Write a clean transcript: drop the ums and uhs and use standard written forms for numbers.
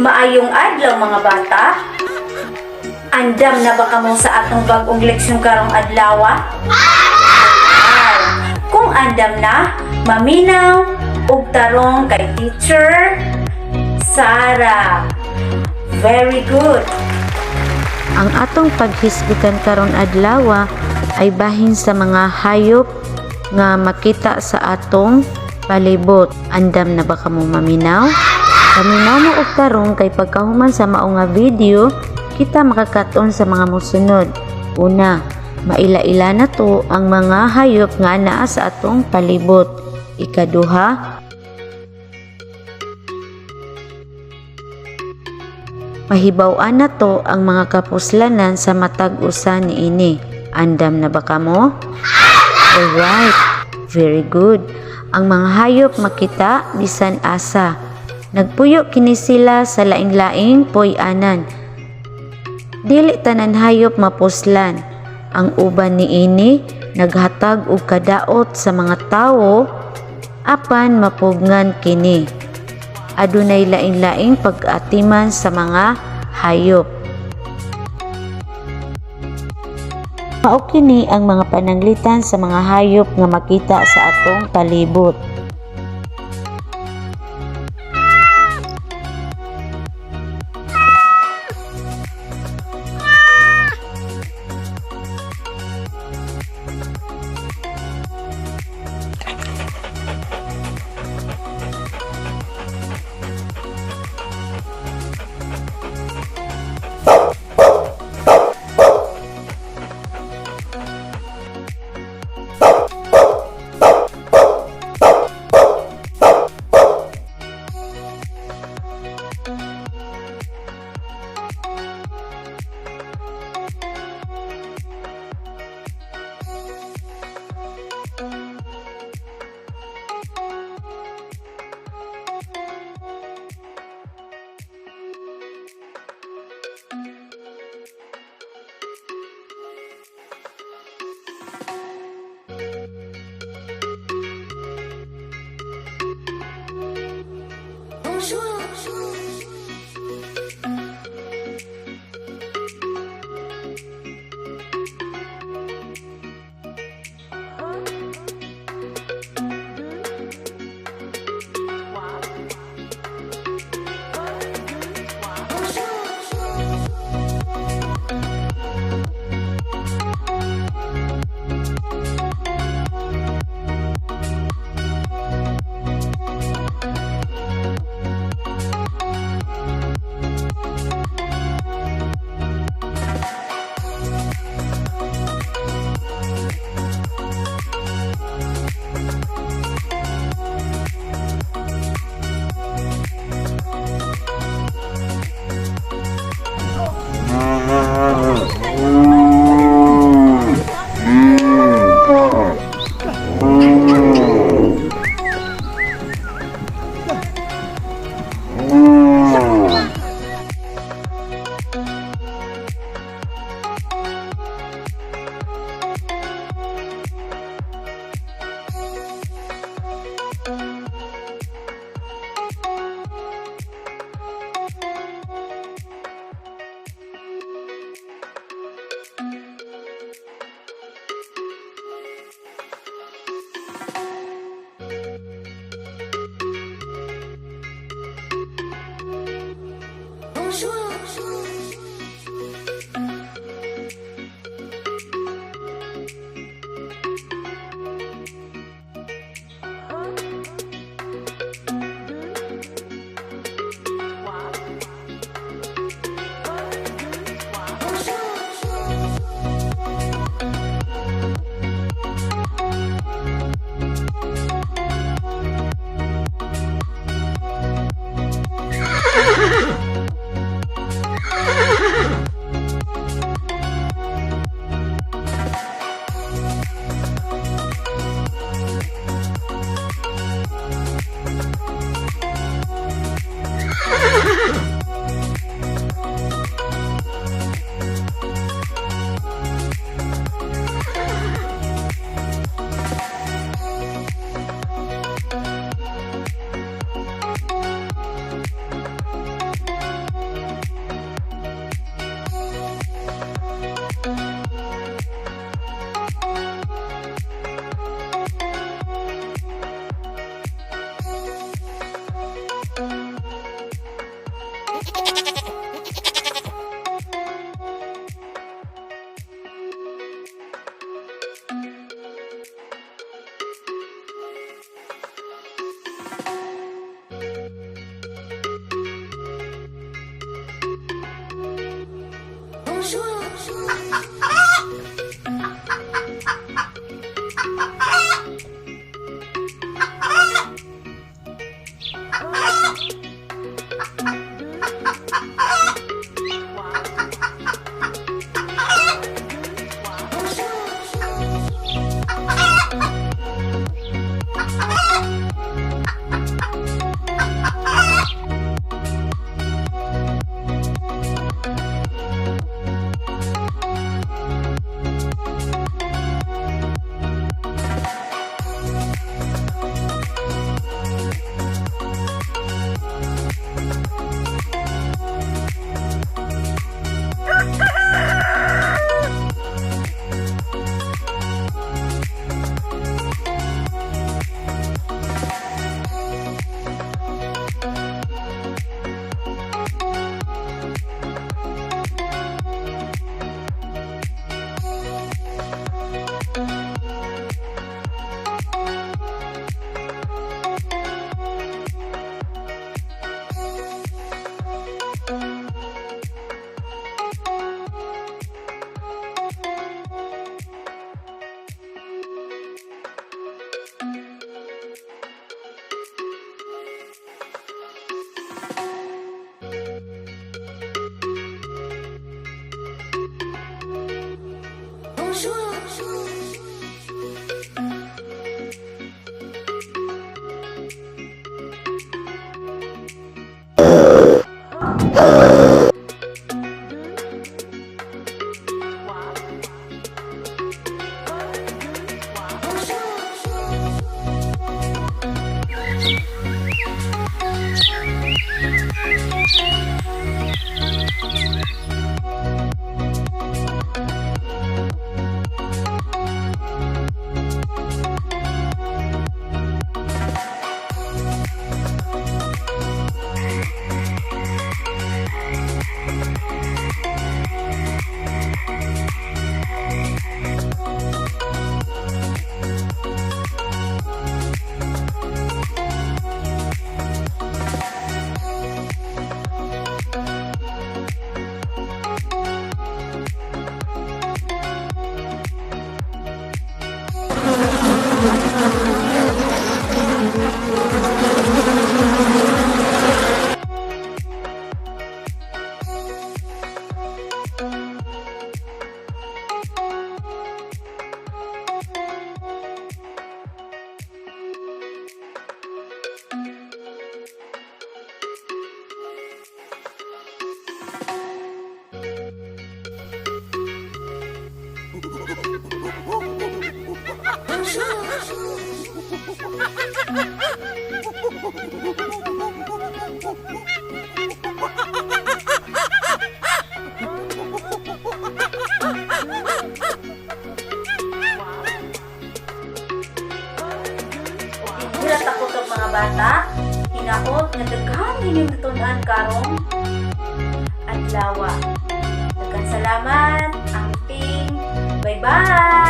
Maayong adlaw, mga bata. Andam na ba kamo sa atong bagong leksyon karong adlaw? Wow! Kung andam na, maminaw ug tarong kay Teacher Sara. Very good. Ang atong paghisgutan karon adlaw ay bahin sa mga hayop nga makita sa atong palibot. Andam na ba kamo maminaw? Paminaw mo og tarong kay pagkahuman sa mao nga video, kita makakaton sa mga mosunod. Una, maila-ila na to ang mga hayop nga naa sa atong palibot. Ikaduha, mahibaw-an na to ang mga kapuslanan sa matag usa niini. Andam na ba kamo? Alright, very good. Ang mga hayop makita bisan asa. Nagpuyo kini sila sa laing-laing puy-anan. Dili tanan hayop mapuslan. Ang uban niini naghatag og kadaot sa mga tawo apan mapugngan kini. Adunay laing-laing pag-atiman sa mga hayop. Mao kini ang mga pananglitan sa mga hayop nga makita sa atong palibot. Gulat ako to, mga bata. Hinaot nga daghan inyong natun-an karong adlaw. Daghang salamat. Amping. Bye-bye.